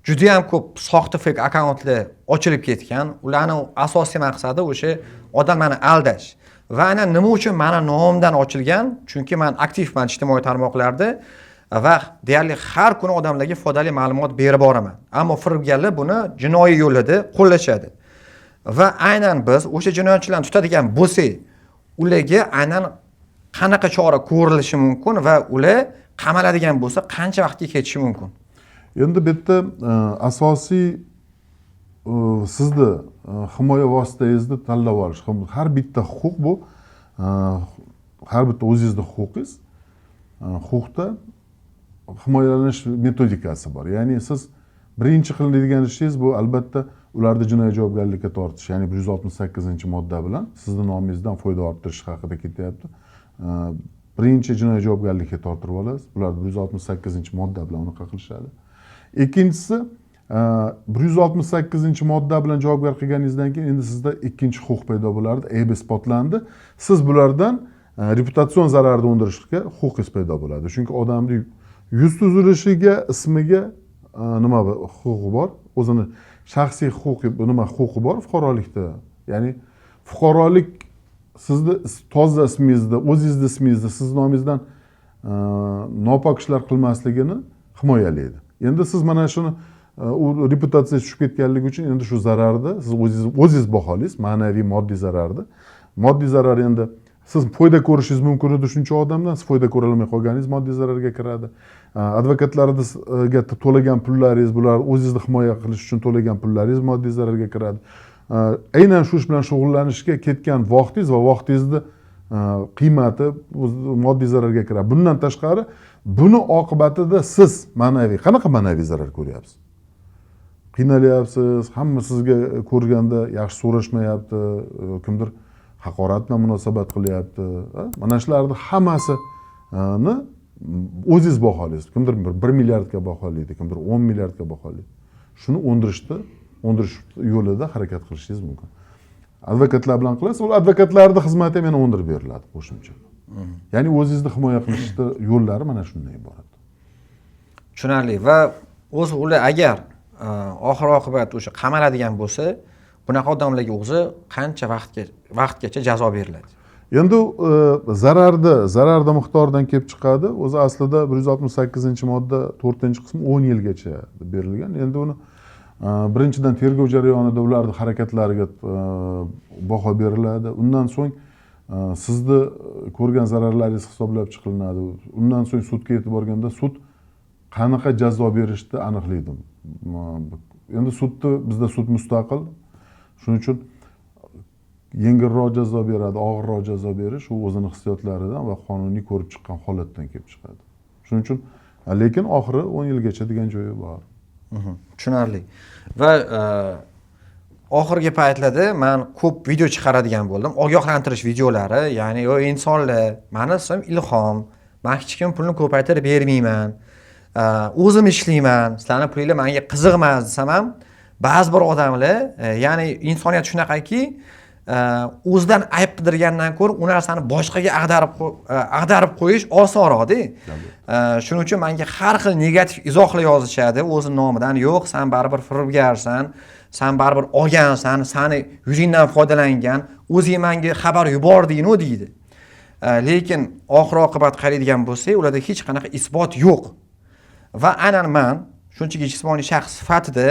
judayam ko'p soxta fake akkauntlar ochilib ketgan. Ularni asosiy maqsadi o'sha odamlarni aldash. Va aynan nima uchun mani nomimdan ochilgan? Chunki man aktivman ijtimoiy tarmoqlarda va deyarli har kuni odamlarga foydali ma'lumot berib boraman. Ammo firibgarlar buni jinoiy yo'lida qo'llashadi. Va aynan biz o'sha jinoyatchilarni tutadigan bo'lsak, ularga aynan qanaqa chora ko'rilishi mumkin va ular qamaladigan bo'lsa, qancha vaqtga ketishi mumkin? Endi bu yerda asosiy sizni himoya vositangizni tanlab olish. Har bitta huquq bu har bitta o'zingizni huquqingiz. Huquqda himoyalanish metodikasi bor. Ya'ni siz birinchi qilinadigan ishingiz bu albatta ularni jinoiy javobgarlikka tortish, ya'ni 168-modda bilan sizni nomingizdan foyda orttirish haqida ketyapti. Birinchi jinoiy javobgarlikka tortirib olasiz ular, 168-modda bilan unaqa qilishadi. Ikkinchisi, 168-modda bilan javobgar qilganingizdan keyin endi sizda ikkinchi huquq paydo bo'lardi. Ayb isbotlandi, siz bulardan reputatsion zararni undirishga huquqingiz paydo bo'ladi, chunki odamni yuz tuzilishiga, ismiga nima huquqi bor, o'zini shaxsiy huquqi, nima huquqi bor fuqarolikda. Ya'ni fuqarolik sizni toza ismingizni, o'zingizni ismingizni, sizni nomingizdan nopok ishlar qilmasligini himoyalaydi. Endi siz mana shuni u reputatsiyangiz tushib ketganligi uchun endi shu zararni siz o'zingiz baholaysiz, ma'naviy, moddiy zararni. Moddiy zarar, endi siz foyda ko'rishingiz mumkin edi shuncha odamdan, siz foyda ko'rolmay qolganingiz moddiy zararga kiradi. Advokatlarga to'lagan pullaringiz, bular o'zingizni himoya qilish uchun to'lagan pullaringiz moddiy zararga kiradi. Aynan shu ish bilan shug'ullanishga ketgan vaqtingiz va vaqtingizni qiymati moddiy zararga kiradi. Bundan tashqari, buni oqibatida siz ma'naviy, qanaqa ma'naviy zarar ko'ryapsiz? Qiynalyapsiz, hamma sizga ko'rganda yaxshi so'rashmayapti, kimdir haqorat bilan munosabat qilyapti. Mana shularni hammasini o'zingiz baholaysiz. Kimdir 1 milliardga baholaydi, kimdir 10 milliardga baholaydi. Shuni undirish yo'lida harakat qilishingiz mumkin. Advokatlar bilan qilasiz, u advokatlarni xizmati ham yana undirib beriladi qo'shimcha. Ya'ni o'zingizni himoya qilishni yo'llari mana shundan iborat. Tushunarli. Va o'zi ular agar oxir oqibat o'sha qamaladigan bo'lsa, bunaqa odamlarga o'zi qancha vaqtgacha jazo beriladi? Endi zararni miqdoridan kelib chiqadi. O'zi aslida 168-modda 4-qismi 10 yilgacha berilgan. Endi uni birinchidan tergov jarayonida ularni harakatlariga baho beriladi. Undan so'ng sizni ko'rgan zararlaringiz hisoblab chiqilinadi. Undan so'ng sudga yetib borganda sud qanaqa jazo berishni aniqlaydi. Endi sudni, bizda sud mustaqil, shuning uchun yengilroq jazo beradi, og'irroq jazo berish u o'zini hissiyotlaridan va qonuniy ko'rib chiqqan holatdan kelib chiqadi. Shuning uchun, lekin oxiri 10 yilgacha degan joyi bor. Tushunarli. Va oxirgi paytlarda man ko'p video chiqaradigan bo'ldim, ogohlantirish videolari, ya'ni: "Ey insonlar, mani ismim Ilhom, man hech kim pulni ko'paytirib bermayman, o'zim ishlayman, sizlarni pulinglar manga qiziq emas", desam ham, ba'zi bir odamlar, ya'ni insoniyat shunaqaki, o'zidan ayb qidirgandan ko'ra u narsani boshqaga ag'darib qo'yish osonroqda. Shuning uchun manga har xil negativ izohlar yozishadi o'zini nomidan: "Yo'q, san baribir firibgarsan, san baribir olgansan, sani yuzingdan foydalangan, o'zing manga xabar yubordingnu", deydi. Lekin oxir oqibat qaraydigan bo'lsak, ularda hech qanaqa isbot yo'q. Va aynan man shunchaki jismoniy shaxs sifatida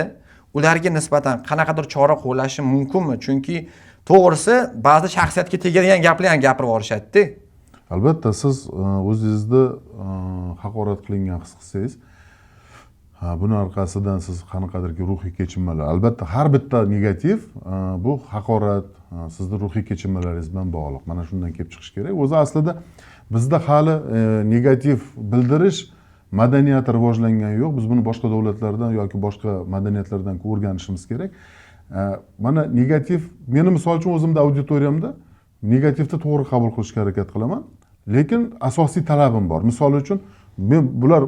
ularga nisbatan qanaqadir chora qo'llashim mumkinmi? Chunki to'g'risi, ba'zi shaxsiyatga tegadigan gaplar ham gapirib yuborishadida. Albatta, siz o'zingizni haqorat qilingan his qilsangiz, Ha, buni orqasidan siz qanaqadirki ruhiy kechinmalar, albatta har bitta negativ bu haqorat, sizni ruhiy kechinmalaringiz bilan bog'liq. Mana shundan kelib chiqish kerak. O'zi aslida bizda hali negativ bildirish madaniyati rivojlangani yo'q. Biz buni boshqa davlatlardan yoki boshqa madaniyatlardan o'rganishimiz kerak. Mana negativ, meni misol uchun o'zimni auditoriyamda negativni to'g'ri qabul qilishga harakat qilaman, lekin asosiy talabim bor. Misol uchun, men bular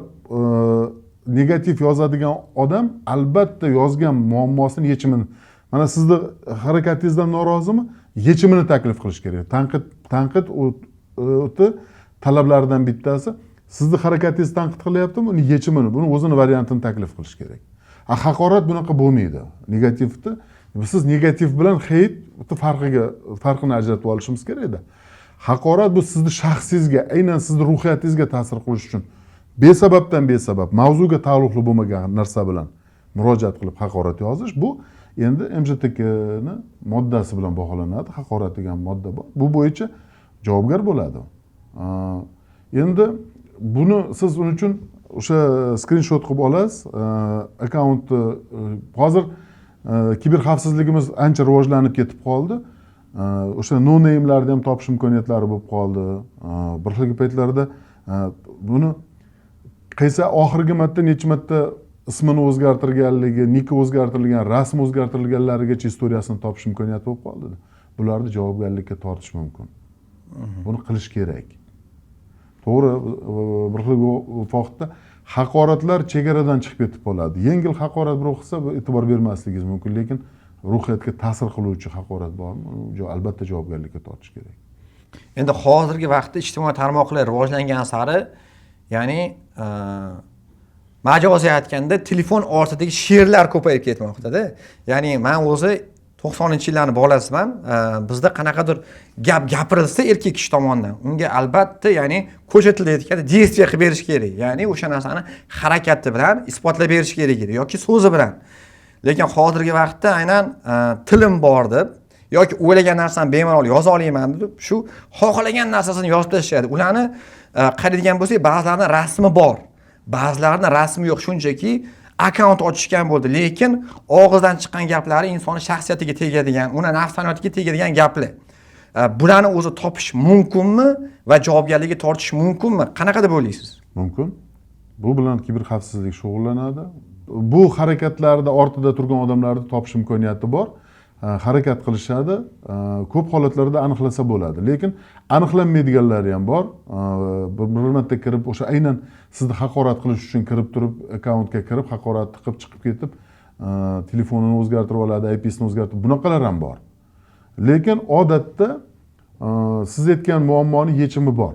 negativ yozadigan odam albatta yozgan muammosini yechimini, mana sizni harakatingizdan norozimi, yechimini taklif qilish kerak. Tanqid o'ti talablaridan bittasi, sizni harakatingizni tanqid qilyaptimi, uni yechimini, buni o'zini variantini taklif qilish kerak. A haqorat bunaqa bo'lmaydi. Negativni siz negativ bilan хейт farqini ajratib olishimiz kerakda. Haqorat bu sizni shaxsingizga, aynan sizni ruhiyatingizga ta'sir qilish uchun besababdan besabab, mavzuga taalluqli bo'lmagan narsa bilan murojaat qilib haqorat yozish, bu endi MJTKni moddasi bilan baholanadi. Haqorat degan modda bor, bu bo'yicha javobgar bo'ladi. Endi buni siz uning uchun o'sha skrinshot qilib olasiz akkauntni. Hozir kiber xavfsizligimiz ancha rivojlanib ketib qoldi. O'sha no namelarni ham topish imkoniyatlari bo'lib qoldi. Bir xil paytlarda buni qaysi oxirgi marta necha marta ismini o'zgartirganligi, niki o'zgartirilgan, rasm o'zgartirilganlarigacha istoriyasini topish imkoniyati bo'lib qoldi. Bularni javobgarlikka tortish mumkin, buni qilish kerak. To'g'ri, bir xil vaqtda haqoratlar chegaradan chiqib ketib qoladi. Yengil haqorat birov qilsa, bu e'tibor bermasligingiz mumkin, lekin ruhiyatga ta'sir qiluvchi haqorat bormi, uni albatta javobgarlikka tortish kerak. Endi hozirgi vaqtda ijtimoiy tarmoqlar rivojlangan sari, ya'ni majoziy aytganda, telefon ortidagi sherlar ko'payib ketmoqdada. Ya'ni man o'zi 90-yillarni bolasiman. Bizda qanaqadir gap gapirilsa erkak kishi tomonidan, unga albatta, ya'ni ko'cha tilida aytganda, действие qilib berish kerak, ya'ni o'sha narsani harakati bilan isbotlab berish kerak edi yoki so'zi bilan. Lekin hozirgi vaqtda aynan tilim bor deb yoki o'ylagan narsani bemalol yoza olaman deb, shu xohlagan narsasini yozib tashlashadi. Ularni qaraydigan bo'lsak, ba'zilarini rasmi bor, ba'zilarini rasmi yo'q, shunchaki akkaunt ochishgan bo'ldi, lekin og'izdan chiqqan gaplari insonni shaxsiyatiga tegadigan, uni nafsoniyotiga tegadigan gaplar. Bularni o'zi topish mumkinmi va javobgarlikka tortish mumkinmi, qanaqa deb o'ylaysiz? Mumkin. Bu bilan kiber xavfsizlik shug'ullanadi. Bu harakatlarda ortida turgan odamlarni topish imkoniyati bor. Harakat qilishadi. Ko'p holatlarda aniqlasa bo'ladi, lekin aniqlanmaydiganlari ham bor. Bir marta kirib, o'sha aynan sizni haqorat qilish uchun kirib turib, akkauntga kirib, haqorat qilib chiqib ketib, telefonini o'zgartirib oladi, IPsini o'zgartirib, bunaqalar ham bor. Lekin odatda siz aytgan muammoni yechimi bor.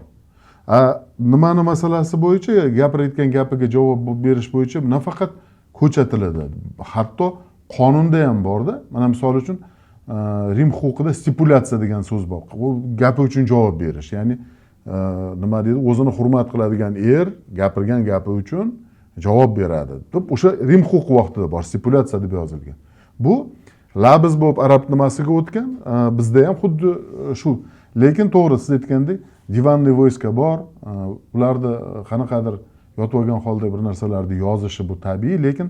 A, nimani masalasi bo'yicha gapirayotgan gapiga javob berish bo'yicha nafaqat ko'cha tilida, hatto qonunda ham borda. Mana misol uchun, Rim huquqida stipulyatsiya degan so'z bor, u gapi uchun javob berish, ya'ni nima deydi, o'zini hurmat qiladigan er gapirgan gapi uchun javob beradi deb, o'sha Rim huquqi vaqtida bor, stipulyatsiya deb yozilgan. Bu labz bo'lib arab nimasiga o'tgan. Bizda ham xuddi shu. Lekin to'g'ri, siz aytgandek, диванный войска bor. Ularni qanaqadir yotib olgan holda bir narsalarni yozishi bu tabiiy, lekin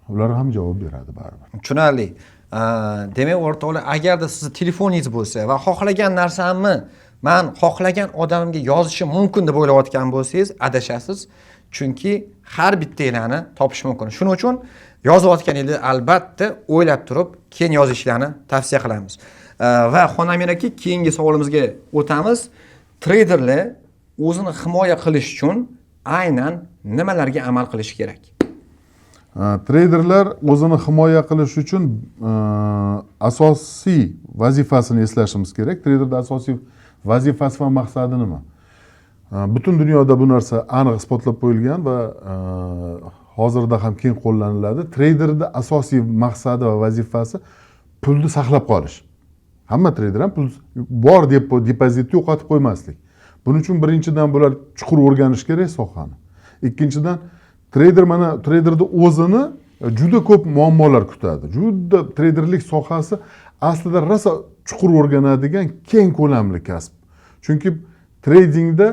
ular ham javob beradi baribir. Tushunarli. Demak, o'rtoqlar, agarda sizni telefoningiz bo'lsa va xohlagan narsamni man xohlagan odamga yozishim mumkin deb o'ylayotgan bo'lsangiz, adashasiz, chunki har bittanglarni topish mumkin. Shuning uchun yozayotganingizda albatta o'ylab turib keyin yozishlarni tavsiya qilamiz. Va Xonamir aka, keyingi savolimizga o'tamiz. Treyderlar o'zini himoya qilish uchun aynan nimalarga amal qilishi kerak? Treyderlar o'zini himoya qilish uchun asosiy vazifasini eslashimiz kerak. Treyderda asosiy vazifasi va maqsadi nima? Butun dunyoda bu narsa aniq isbotlab qo'yilgan va hozirda ham keng qo'llaniladi. Treyderda asosiy maqsadi va vazifasi pulni saqlab qolish. Hamma treyder ham pul bor deb depozitni yo'qotib qo'ymaslik. Buning uchun birinchidan bular chuqur o'rganish kerak sohani. Ikkinchidan, treyder, mana treyderni o'zini juda ko'p muammolar kutadi. Juda treyderlik sohasi aslida rosa chuqur o'rganadigan keng ko'lamli kasb, chunki tradingda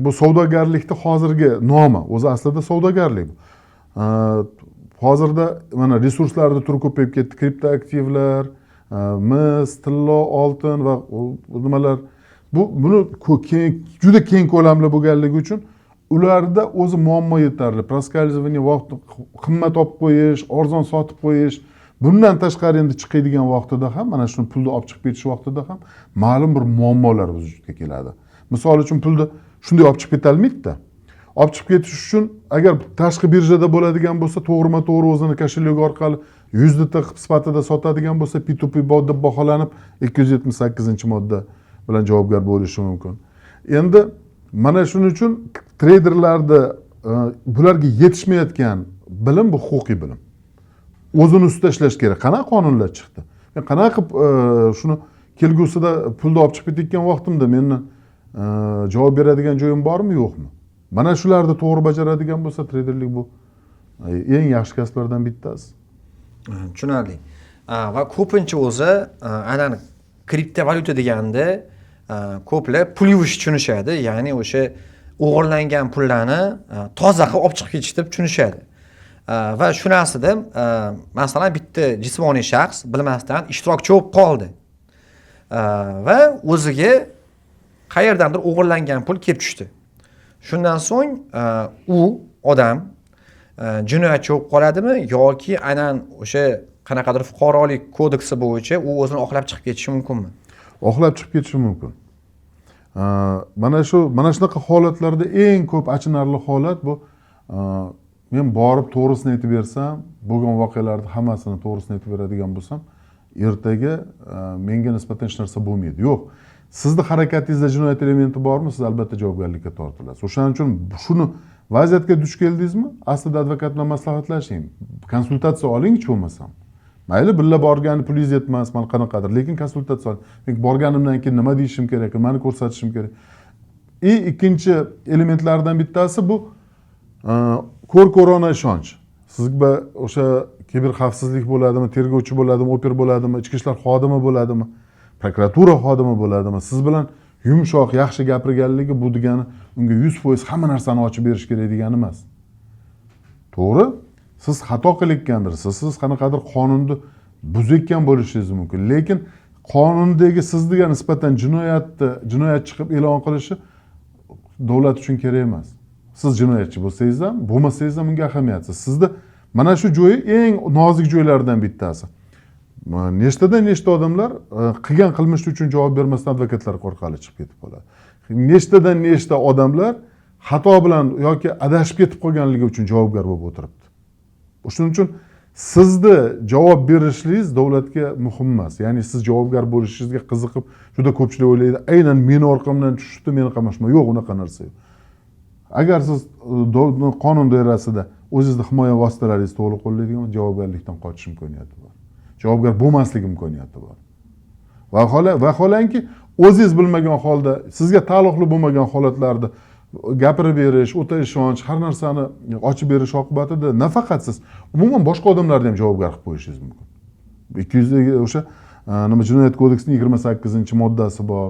bu savdogarlikni hozirgi nomi, o'zi aslida savdogarlik bu. Hozirda mana resurslarni turi ko'payib ketdi, kriptoaktivlar, mis, tillo, oltin va nimalar, buni juda keng ko'lamli bo'lganligi uchun ularda o'zi muammo yetarli. Проскальзывание, vaqt qimmat olib qo'yish, arzon sotib qo'yish. Bundan tashqari endi chiqadigan vaqtida ham, mana shuni pulni olib chiqib ketish vaqtida ham ma'lum bir muammolar vujudga keladi. Misol uchun, pulni shunday olib chiqib ketolmaydida. Olib chiqib ketish uchun agar tashqi birjada bo'ladigan bo'lsa, to'g'rima to'g'ri o'zini кошелёк i orqali USDT sifatida sotadigan bo'lsa, P2P deb baholanib, 278-modda bilan javobgar bo'lishi mumkin. Endi mana shuning uchun treyderlarda bularga yetishmayotgan bilim, bu huquqiy bilim. O'zini ustida ishlash kerak. Qanaqa qonunlar chiqdi, men qanaqa qilib shuni kelgusida pulni olib chiqib ketayotgan vaqtimda meni javob beradigan joyim bormi, yo'qmi? Mana shularni to'g'ri bajaradigan bo'lsa, treyderlik bu eng yaxshi kasblardan bittasi. Tushunarli. Va ko'pincha o'zi aynan kriptovalyuta deganda ko'plar pul yuvish tushunishadi, ya'ni o'sha o'g'irlangan pullarni toza qilib olib chiqib ketish deb tushunishadi. Va shu narsada masalan, bitta jismoniy shaxs bilmasdan ishtirokchi bo'lib qoldi va o'ziga qayerdandir o'g'irlangan pul kelib tushdi. Shundan so'ng u odam jinoyatchi bo'lib qoladimi yoki aynan o'sha qanaqadir fuqarolik kodeksi bo'yicha u o'zini oqlab chiqib ketishi mumkinmi? Oqlab chiqib ketishi mumkin. Mana shunaqa holatlarda eng ko'p achinarli holat bu men borib to'g'risini aytib bersam, bo'lgan voqealarni hammasini to'g'risini aytib beradigan bo'lsam, ertaga menga nisbatan hech narsa bo'lmaydi. Yo'q, sizni harakatingizda jinoyat elementi bormi, siz albatta javobgarlikka tortilasiz. O'shaning uchun shuni vaziyatga duch keldingizmi, aslida advokat bilan maslahatlashing, konsultatsiya oling hech bo'lmasam. Mayli, birga borgani pulingiz yetmas, mana qanaqadir, lekin konsultatsiya oling. Men borganimdan keyin nima deyishim kerak, nimani ko'rsatishim kerak? И ikkinchi elementlardan bittasi bu ko'r ko'rona ishonch. Sizga o'sha kiber xavfsizlik bo'ladimi, tergovchi bo'ladimi, опер bo'ladimi, ichki ishlar xodimi bo'ladimi, prokuratura xodimi bo'ladimi, siz bilan yumshoq, yaxshi gapirganligi bu degani unga 100% hamma narsani ochib berish kerak degani emas. To'g'ri, siz xato qilayotgandirsiz, siz qanaqadir qonunni buzayotgan bo'lishingiz mumkin, lekin qonundagi sizga nisbatan jinoyatni jinoyatchi qilib e'lon qilishi davlat uchun kerak emas. Siz jinoyatchi bo'lsangiz ham, bo'lmasangiz ham, unga ahamiyatsiz. Sizni mana shu joyi eng nozik joylardan bittasi. Nechtadan nechta odamlar qilgan qilmishi uchun javob bermasdan advokatlar orqali chiqib ketib qoladi. Nechtadan nechta odamlar xato bilan yoki adashib ketib qolganligi uchun javobgar bo'lib o'tiribdi. Shuning uchun sizni javob berishligingiz davlatga muhim emas, ya'ni siz javobgar bo'lishingizga qiziqib, juda ko'pchilik o'ylaydi, aynan meni orqamdan tushibdi, meni qamashma. Yo'q, unaqa narsa yo'q. Agar siz qonun doirasida o'zingizni himoya vositalaringizni to'g'ri qo'llaydigan bo'lsangiz, javobgarlikdan qochish imkoniyati bor, javobgar bo'lmaslik imkoniyati bor. Vaholanki o'zingiz bilmagan holda sizga taalluqli bo'lmagan holatlarda gapirib berish, o'ta ishonch, har narsani ochib berish oqibatida nafaqat siz, umuman boshqa odamlarni ham javobgar qilib qo'yishingiz mumkin. Ikki yuz o'sha nima, jinoyat kodeksining 28-moddasi bor,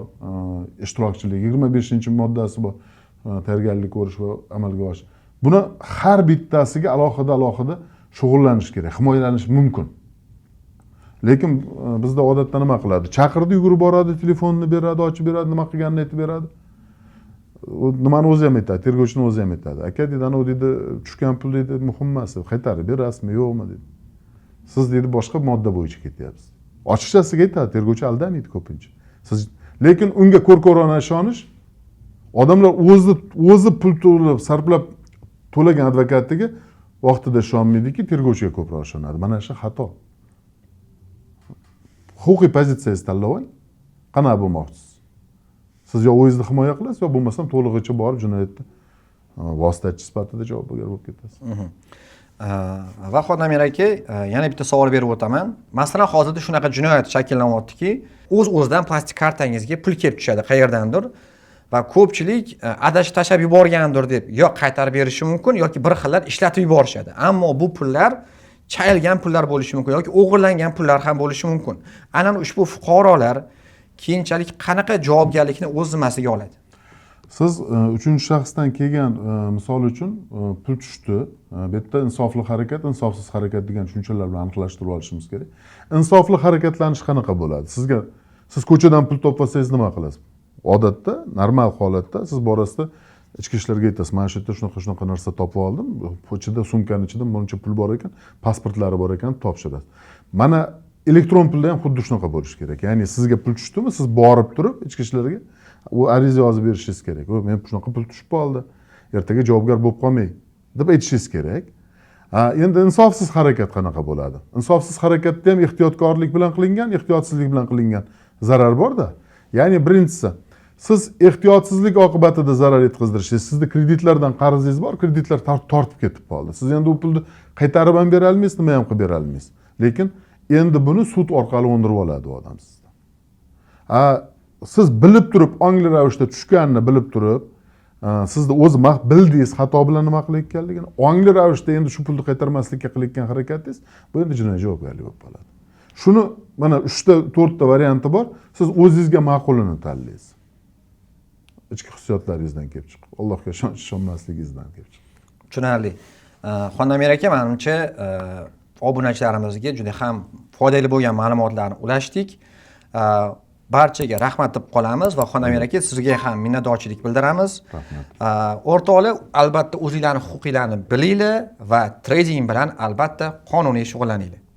ishtirokchilik, 25-moddasi bor, tayyorgarlik ko'rish va amalga oshirish. Buni har bittasiga alohida alohida shug'ullanish kerak, himoyalanish mumkin. Lekin bizda odatda nima qiladi? Chaqirdi, yugurib boradi, telefonni beradi, ochib beradi, nima qilganini aytib beradi. U nimani o'zi ham aytadi, tergovchini o'zi ham aytadi: "Aka, – deydi, – anavi, – deydi, – tushgan pul, – deydi, – muhim emas, qaytarib berasizmi, yo'qmi, – deydi. – Siz, – deydi, – boshqa modda bo'yicha ketyapsiz." Ochiqchasiga aytadi tergovchi, aldamaydi ko'pincha. Siz lekin unga ko'r ko'rona ishonish, odamlar o'zi o'zi pul to'lab, sarflab to'lagan advokatiga vaqtida ishonmaydiki, tergovchiga ko'proq ishonadi. Mana shu xato. Huquqiy pozitsiyangizni tanlab oling, qanaqa bo'lmoqchisiz? Siz yo o'zingizni himoya qilasiz, yo bo'lmasam to'lig'icha borib jinoyatda vositachi sifatida javobgar bo'lib ketasiz. Farhod Amir aka, yana bitta savol berib o'taman. Masalan, hozirda shunaqa jinoyat shakllanyaptiki, o'z o'zidan plastik kartangizga pul kelib tushadi qayerdandir va ko'pchilik adashib tashlab yuborgandir deb yo qaytarib berishi mumkin yoki bir xillar ishlatib yuborishadi. Ammo bu pullar chayilgan pullar bo'lishi mumkin yoki o'g'irlangan pullar ham bo'lishi mumkin. Aynan ushbu fuqarolar keyinchalik qanaqa javobgarlikni o'z zimmasiga oladi? Siz uchinchi shaxsdan kelgan, misol uchun, pul tushdi. Bu yerda insofli harakat, insofsiz harakat degan tushunchalar bilan aniqlashtirib olishimiz kerak. Insofli harakatlanish qanaqa bo'ladi? Sizga, siz ko'chadan pul topib olsangiz, nima qilasiz? Odatda, normal holatda siz borasizda, ichki ishlarga aytasiz: "Mana shu yerda shunaqa shunaqa narsa topib oldim, ichida, sumkani ichida buncha pul bor ekan, pasportlari bor ekan", topshirasiz. Mana elektron pulda ham xuddi shunaqa bo'lishi kerak. Ya'ni sizga pul tushdimi, siz borib turib ichki ishlarga u ariza yozib berishingiz kerak: "O, men shunaqa pul tushib qoldi, ertaga javobgar bo'lib qolmay", deb aytishingiz kerak. Ha, endi insofsiz harakat qanaqa bo'ladi? Insofsiz harakatda ham ehtiyotkorlik bilan qilingan, ehtiyotsizlik bilan qilingan zarar borda. Ya'ni birinchisi, siz ehtiyotsizlik oqibatida zarar yetkazdirishingiz. Sizni kreditlardan qarzingiz bor, kreditlar tortib ketib qoldi. Siz endi u pulni qaytarib ham bera olmaysiz, nima ham qilib bera olmaysiz, lekin endi buni sud orqali undirib oladi u odam sizdan. A siz bilib turib, ongli ravishda tushganini bilib turib, sizni o'zi bildingiz xato bilan nima qilayotganligini, ongli ravishda endi shu pulni qaytarmaslikka qilayotgan harakatingiz, bu endi jinoiy javobgarlik bo'lib qoladi. Shuni mana uchta, to'rtta varianti bor, siz o'zingizga ma'qulini tanlaysiz, ichki hissiyotlaringizdan kelib chiqib, Allohga ishonch, ishonmasligingizdan kelib chiqib. Tushunarli. Xondamir aka, manimcha, obunachilarimizga juda ham foydali bo'lgan ma'lumotlarni ulashdik. Barchaga rahmat deb qolamiz va, Xondamir aka, sizga ham minnatdorchilik bildiramiz. Rahmat. O'rtoqlar, albatta o'zinglarni huquqinglarni bilinglar va trading bilan albatta qonuniy shug'ullaninglar.